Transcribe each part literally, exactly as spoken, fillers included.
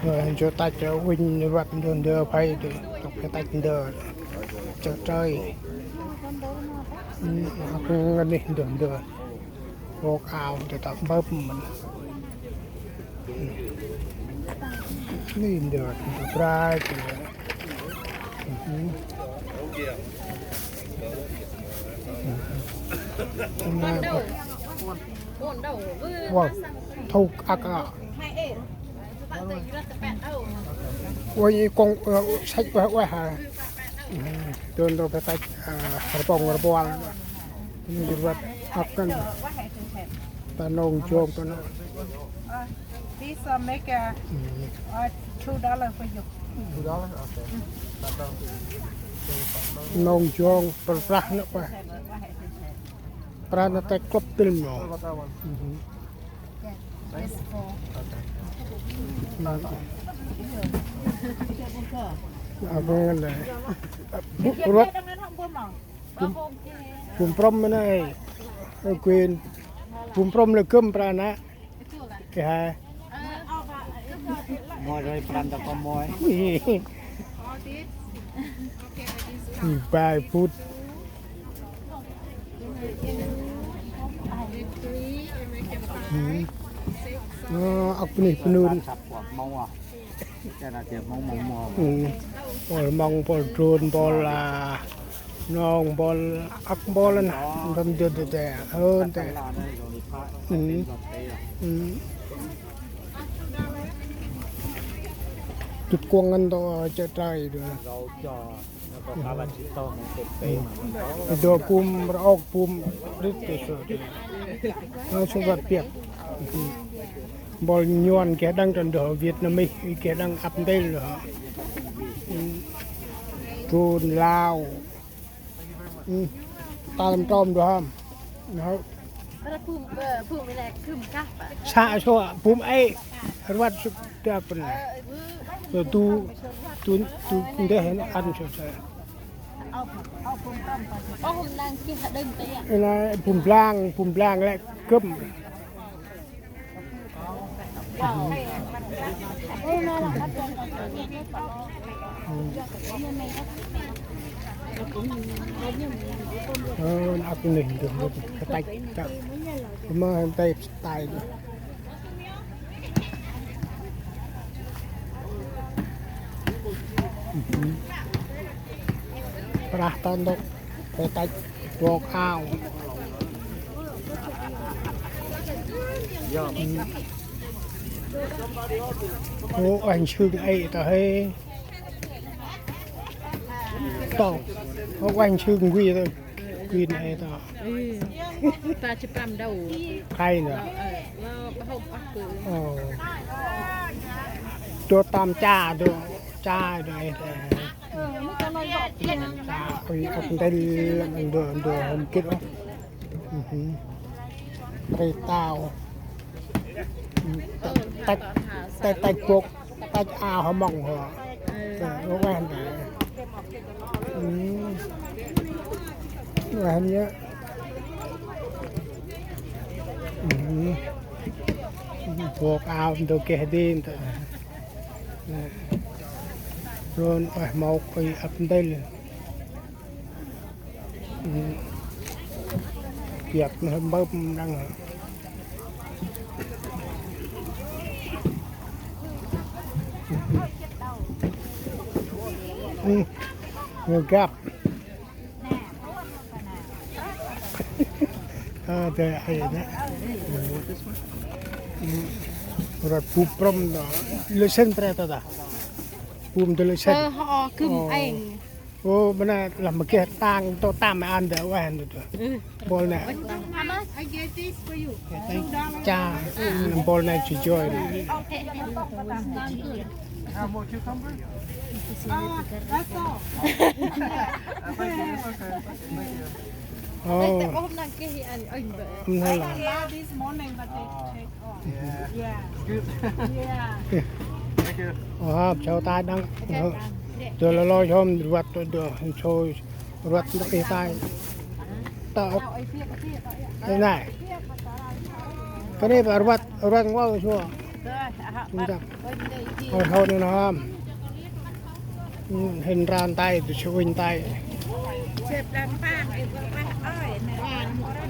Ơ, jô tăch, ơ, uănh rvăt ndơ ndơ phay dơ, tŭk phay tăch ndơ. Chơ trơi. Ơ, ngăn nih ndơ ndơ. Bok ao ndơ ta bơp mĭn. Ơ. Nih ndơ, ndơ brai, ndơ. Ơ. Ơ. Ơ. Wow, thôk ăk a. Ôi, kông, ơ, săch ueh ueh hă. Tŭn tŭ phe tăch, ơ, rpong rpuăl. Tŭn jêr wăt ăp kăn. Ta nông jông ta nông. This, uh, make a, uh, two dollar for you. Two dollar? Okay. Nông jông prah prah nơ ueh. Prah nơ tăch klŭp tĭl mô. What about that one? Mhm. Apa ngăn đây? Rvăt. Bum, bum prăm mơ nai. Ơ, quên. Bum prăm lĕ gâm prah nơ. Kê hai. Môi rồi, prăm ta có môi. Bai phút. Ơ, ăp nê pnun. Ơ. Bol mông, bol drôn, bol, a, nông, bol ăp bol nă. Ndăm dơ dơ dơ. Ơ, dơ. Ơ. Ơ. Tŭt kuŏng ngăn tơ, ơ, chơ trơi dơ. Ơ. Dơ bum rok bum rĭt tơ sơ. Ơ, sơ wăt piăp. Bol nhuăn geh đăng tơ ndơ Vietnamese, geh đăng ăp ndêl hă. Ơ. Drôn Lao. Ơ. Ta lăm trôm dơ hăm. Nau. Sa sô bum ê. Rvăt sŭk dăp nă. Tŭ, tŭ, tŭ ndeh nă ăn sô sa. Ê nă bum blang, bum blang lĕ gâm. Ơ, ăp nê, ndơ, ndơ, kơ tăch, kơ, kơ mơ hên tê, tê. Prah ta ntŭk, kơ tăch, bok ao. Ô, anh sưng ê ta hê. Tông. Ô, anh sưng ngui ta. Ngui nê ta. Ơ. Ta chơ prăm đô. Khay nă. Ơ, ơ, lo, ba hông ăp kơ. Ô. Dô tăm cha, dô cha, dô ê ta. Ui, ăp ndêl, ndơ, ndơ, hôm kit ôh. Ơ hơ. Rê tao. Tăch, tăch, tăch bok, tăch ao hmông hơ. Ơ, ơ, ơ. Ơ, ơ, nhá. Ơ. Bok ao ndơ geh dên ta. Ơ. Rôn, ơ, mâu kơi ăp ndêl. Ơ. Piăp nơ mbơp đăng. Ơ. Ngơ găp. Ơ, dê, ê, nê. Ơ. Rvăt bum prăm nă. Lơ sên pre ta ta. Bum dê lơ sên. Ơ, hơ, gâm êng. Ô, bơ nê lah ma geh tang tŏ tam ăn dơ ueh ăn dơ. Ơ. Bol nê. How much? I get this for you. Cha, bol nê chu joi. Have more cucumber? Uh, that's all. Thank you. Okay, thank you. Ơ. Ê, ta ôm nang kê hi ăn, ơ, bơ. Ơ, lah. I got this morning, but they take off. Yeah. Yeah. Good. Yeah. Thank you. Ơ, hăp, chào ta đăng. Ơ, dơ lơ lơ hôm rvăt dơ, dơ, chôi rvăt dơ ê tai. Ta ôp. Ê nai. Kơ nê ba rvăt, rvăt ngua sua. Ôi, hô nô nơm. Hên ran tay, tui sa uănh tay.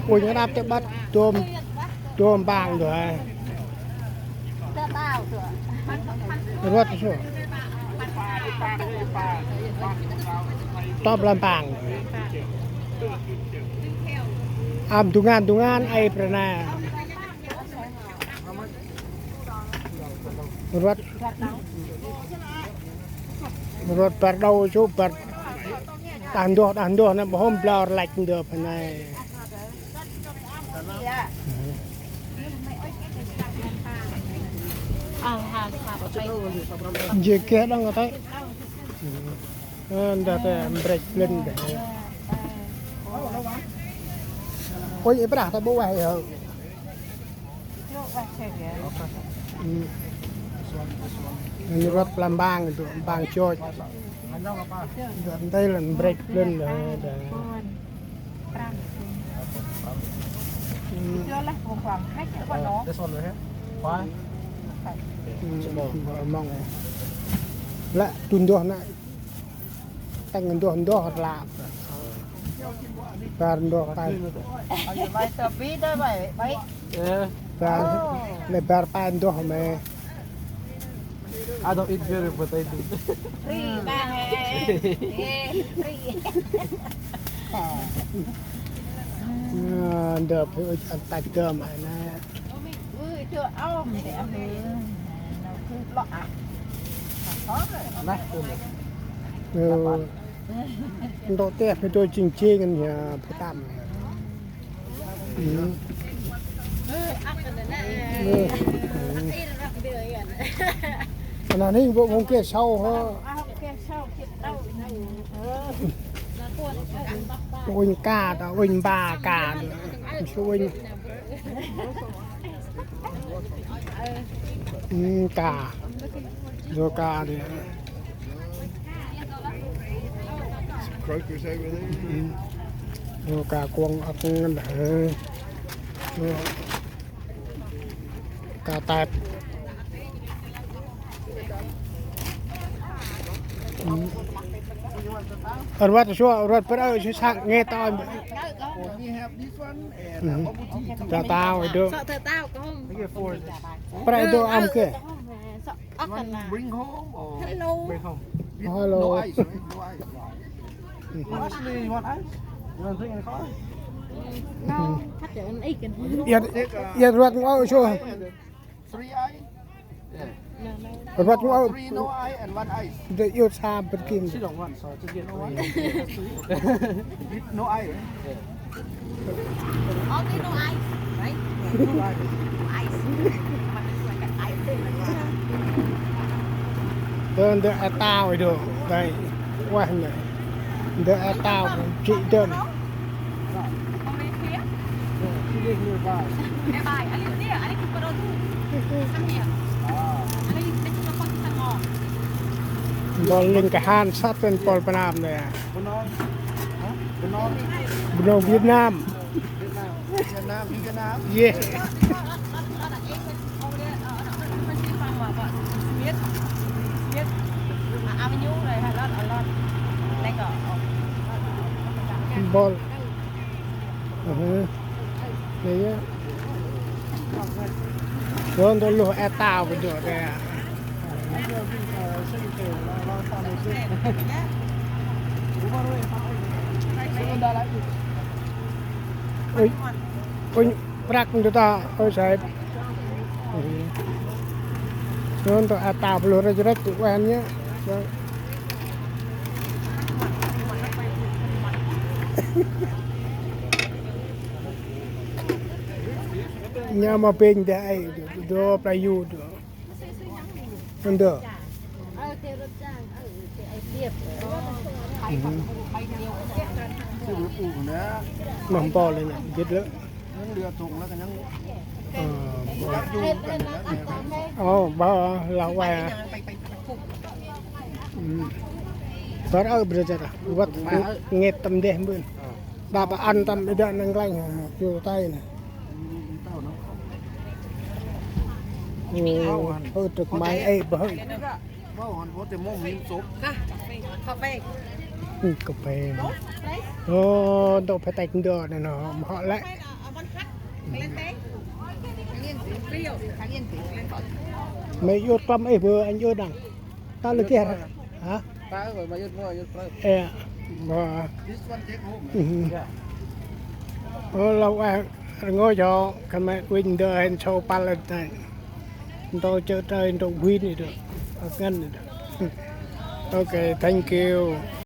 Uănh nđâp tê bât, dôm, dôm bang dua. Rvăt su. Tŏp lam bang. Am dungan, dungan, ai prana. Rvăt, rvăt bar đao su bar. Đah ndoh, đah ndoh nê, bơh hôm blao rlăch ndơ pơ nê. Jêng geh đŏng a tê. Ơ, ndơ tê mbrek blên đê. Ôi, i brah ta bô weh yơ. Ini rvăt lam bang tu, bang choj. Ndơ tê lĕ mbrek blên đê. This one right here. Why? Mong. Lĕ tu ndoh nê. Tĭng ndoh ndoh rlăp. Bar ndoh tay. Ơ, bar, nê bar pe ndoh mê. I don't eat very potato. Free ba. Ê, free. Ơ, ndơ phê ŭch ăn tach dơm ai nê. Ơ, ndô teh phê đôi ching ching ăn ya phê tăm. Ana ning bô mong ke sau hơ. Uănh ka ta, uănh ba ka. Su uănh. Ka. Dô ka đi. Dô ka kuŏng ăk ngăn hơ. Dô ka tep. Rvăt sua, rvăt prơ, sua săk nge tơm. Tao tao, ê đô. Prơ đô âm kê. Bring home or hello. Bring home. Hello. No ice, right? No ice. Ashley, you want ice? You want drink in the car? No. Yat, yat rvăt ngô sua. Three ice? Yeah. Rvăt ngô. Three no ice and one ice. Dê yot sa bơt kim. She don't want, so just get one. With no ice, right? Yeah. Only no ice, right? No ice. But this one got ice in it. Tơ ndơ a tao ê đô. Đây. Wah nê. Ndơ a tao. Chị đơn. Only here? Yeah, she live nearby. Nearby. I live there. I live in Padotu. Come here. Ah. I live next to Pakistan Mall. Bol ling kahan sat pen pol Việt Nam nê. Bunong. Hả? Bunong. Bunong Việt Nam. Việt Nam. Việt Nam, you Việt Nam? Yeah. Bol. Ơ. Nê yơ. Dô ndơ luh e tao bơ dô đê. Ôi, ôi, prăk ndơ ta, ôi, saib. Dô ndơ e tao bơ luh rêch rêch, wen yơ. Nya ma pêng de ai, dô, dô, dô, pra yu, dô. Ndơ. Mâm pô lĕ nya, gĭt lĕ. Ơ, ơ, ba, la wa. Bar ơ, bra jara. Wăt nget tâm deh mbun. Đa ba ăn tâm ida nang klanh, ha, chu tay nê. Ơ, ơ, trật mai ê bơi. Cà phê. Ơ, cà phê. Ơ, ntŭk phê têk ndơ nê nô, mâu lĕ. Mê yŭt klăm ê bơ, anh yŭt đăng. Ta lơ geh hả? Ê, bơ. Ơ, lŏ a, rngôch hŏ, khân may uănh ndơ hên sâu păl lĕ. Ntô chơ trơi ntô bui nê đô. Ơ, ngăn nê đô. Ok, thank you.